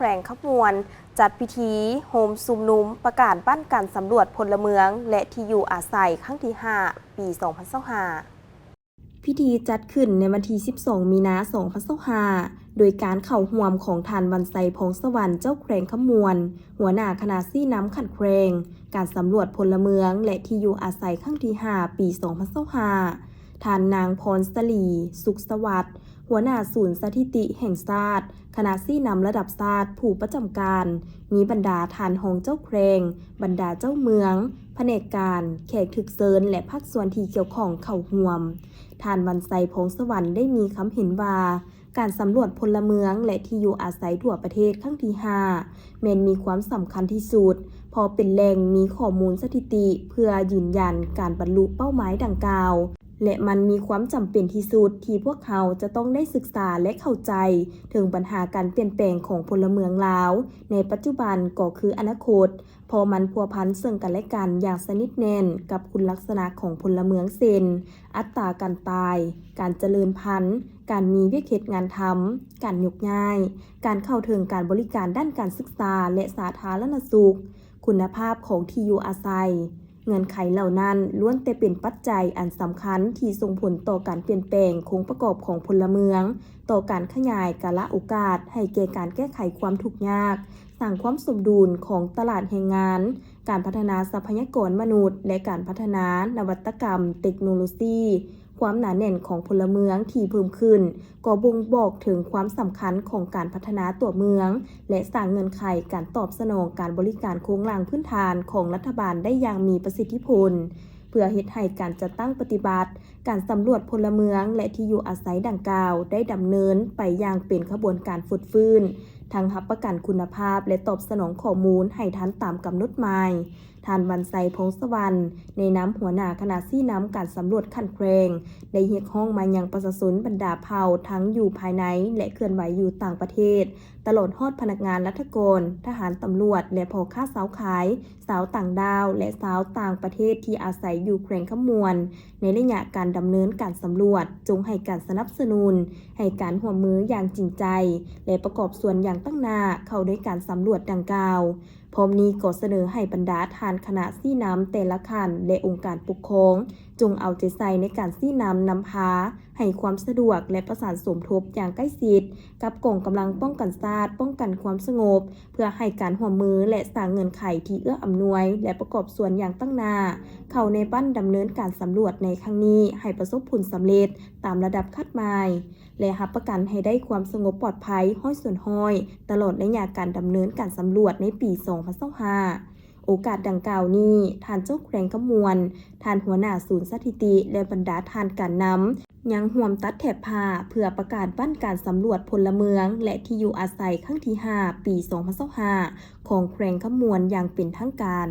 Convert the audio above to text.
ວງຄຳມ່ວນ ຈັດພິທີໂຮມຊຸມນຸມປະກາດວັນການສຳຫຼວດພົນລະເມືອງ ແລະ ທີ່ຢູ່ອາໄສ ຄັ້ງທີຫ້າ ປີສອງພັນຊາວຫ້າ. ພິທີຈັດຂຶ້ນໃນວັນທີສິບສອງ ມີນາ ສອງພັນຊາວຫ້າ ໂດຍການເຂົ້າຮ່ວມຂອງທ່ານ ວັນໄຊ ພອງສະຫວັນ ເຈົ້າແຂວງຄຳມ່ວນ, ຫົວໜ້າຄະນະຊີ້ນຳຂັ້ນແຂວງ, ການສຳຫຼວດພົນລະເມືອງ ແລະ ທີ່ຢູ່ອາໄສ ຄັ້ງທີຫ້າ ປີສອງພັນຊາວຫ້າ, ທ່ານ ນາງ ພອນສະຫຼີ ສຸກສະຫວັດ ຫົວໜ້າສູນສະຖິຕິແຫ່ງຊາດ, ຄະນະຊີ້ນຳລະດັບຊາດ ຜູ້ປະຈຳການ, ມີບັນດາທ່ານຮອງເຈົ້າແຂວງ, ບັນດາເຈົ້າເມືອງ, ພະແນກການ, ແຂກຖືກເຊີນ ແລະ ພາກສ່ວນທີ່ກ່ຽວຂ້ອງເຂົ້າຮ່ວມ. ທ່ານ ວັນໄຊ ພອງສະຫວັນ ໄດ້ມີຄຳເຫັນວ່າ ການສຳຫຼວດພົນລະເມືອງ ແລະ ທີ່ຢູ່ອາໄສທົ່ວປະເທດຄັ້ງທີຫ້າ ແມ່ນມີຄວາມສຳຄັນທີ່ສຸດ ເພາະເປັນແຫຼ່ງມີຂໍ້ມູນສະຖິຕິເພື່ອຢືນຢັນການບັນລຸເປົ້າໝາຍດັ່ງກ່າວ ແລະ ມັນມີຄວາມຈຳເປັນທີ່ສຸດທີ່ພວກເຮົາຈະຕ້ອງໄດ້ສຶກສາ ແລະ ເຂົ້າໃຈເຖິງບັນຫາການປ່ຽນແປງຂອງພົນລະເມືອງລາວໃນປັດຈຸບັນກໍຄືອະນາຄົດ, ເພາະມັນພົວພັນເຊິ່ງກັນແລະກັນຢ່າງສະໜິດແໜ້ນກັບຄຸນລັກສະນະຂອງພົນລະເມືອງ ເຊັ່ນ ອັດຕາການຕາຍ, ການຈະເລີນພັນ, ການມີວຽກເຮັດງານທຳ, ການຍົກຍ້າຍ, ການເຂົ້າເຖິງການບໍລິການດ້ານການສຶກສາ ແລະ ສາທາລະນະສຸກ, ຄຸນນະພາບຂອງທີ່ຢູ່ອາໄສ. ເງື່ອນໄຂເຫຼົ່ານັ້ນລ້ວນແຕ່ເປັນປັດໄຈອັນສຳຄັນທີ່ສົ່ງຜົນຕໍ່ການປ່ຽນແປງໂຄງປະກອບຂອງພົນລະເມືອງ, ຕໍ່ການຂະຫຍາຍກາລະໂອກາດໃຫ້ແກ່ການແກ້ໄຂຄວາມທຸກຍາກ, ສ້າງຄວາມສົມດຸນຂອງຕະຫຼາດແຮງງານ, ການພັດທະນາຊັບພະຍາກອນມະນຸດ ແລະ ການພັດທະນານະວັດຕະກຳເຕັກໂນໂລຊີ. ຄວາມໜາແໜ້ນຂອງພົນລະເມືອງທີ່ເພີ່ມຂຶ້ນ ກໍບົ່ງບອກເຖິງຄວາມສຳຄັນຂອງການພັດທະນາຕົວເມືອງ ແລະ ສ້າງເງື່ອນໄຂການຕອບສະໜອງການບໍລິການໂຄງລ່າງພື້ນຖານຂອງລັດຖະບານໄດ້ຢ່າງມີປະສິດທິຜົນ, ເພື່ອເຮັດໃຫ້ການຈັດຕັ້ງປະຕິບັດການສຳຫຼວດພົນລະເມືອງ ແລະ ທີ່ຢູ່ອາໄສດັ່ງກ່າວໄດ້ດຳເນີນໄປຢ່າງເປັນຂະບວນການຟົດຟື້ນ, ທັງຮັບປະກັນຄຸນນະພາບ ແລະ ຕອບສະໜອງຂໍ້ມູນໃຫ້ທັນຕາມກຳນົດໝາຍ. ທ່ານ ວັນໄຊ ພອງສະຫວັນ ໃນນາມຫົວໜ້າຄະນະຊີ້ນຳການສຳຫຼວດຂັ້ນແຂວງ ໄດ້ຮຽກຮ້ອງມາຍັງປະຊາຊົນບັນດາເຜົ່າ ທັງຢູ່ພາຍໃນ ແລະ ເຄື່ອນໄຫວຢູ່ຕ່າງປະເທດ, ຕະຫຼອດຮອດພະນັກງານລັດຖະກອນ, ທະຫານ, ຕຳຫຼວດ ແລະ ພໍ່ຄ້າຊາວຂາຍ, ຊາວຕ່າງດ້າວ ແລະ ຊາວຕ່າງປະເທດທີ່ອາໄສຢູ່ແຂວງຄຳມ່ວນ, ໃນໄລຍະການດຳເນີນການສຳຫຼວດ, ຈົ່ງໃຫ້ການສະໜັບສະໜູນ, ໃຫ້ການຮ່ວມມືຢ່າງຈິງໃຈ ແລະ ປະກອບສ່ວນຢ່າງຕັ້ງໜ້າເຂົ້າໃນການສຳຫຼວດດັ່ງກ່າວ. ພ້ອມນີ້ກໍສະເໜີໃຫ້ບັນດາທ່ານຄະນະຊີ້ນຳແຕ່ລະຂັ້ນ ແລະ ອົງການປົກຄອງ ຈົ່ງເອົາໃຈໃສ່ໃນການຊີ້ນຳນຳພາ ໃຫ້ຄວາມສະດວກ ແລະ ປະສານສົມທົບຢ່າງໃກ້ຊິດກັບກອງກຳລັງປ້ອງກັນຊາດ, ປ້ອງກັນຄວາມສະຫງົບ, ເພື່ອໃຫ້ການຮ່ວມມື ແລະ ສ້າງເງື່ອນໄຂທີ່ເອື້ອອຳນວຍ ແລະ ປະກອບສ່ວນຢ່າງຕັ້ງໜ້າ ເຂົ້າໃນບັ້ນດຳເນີນການສຳຫຼວດໃນຄັ້ງນີ້ ໃຫ້ປະສົບຜົນສຳເລັດຕາມລະດັບຄາດໝາຍ. ແລະ ຮັບປະກັນໃຫ້ໄດ້ຄວາມສະຫງົບປອດໄພຮ້ອຍສ່ວນຮ້ອຍ ຕະຫຼອດໄລຍະການດຳເນີນການສຳຫຼວດໃນປີສອງພັນຊາວຫ້າ. ໂອກາດດັ່ງກ່າວນີ້, ທ່ານເຈົ້າແຂວງຄຳມ່ວນ, ທ່ານຫົວໜ້າສູນສະຖິຕິ ແລະ ບັນດາທ່ານການນຳ ຍັງຮ່ວມຕັດແຖບຜ້າເພື່ອປະກາດວັນການສຳຫຼວດພົນລະເມືອງ ແລະ ທີ່ຢູ່ອາໄສຄັ້ງທີຫ້າ ປີສອງພັນຊາວຫ້າ ຂອງແຂວງຄຳມ່ວນຢ່າງເປັນທາງການ.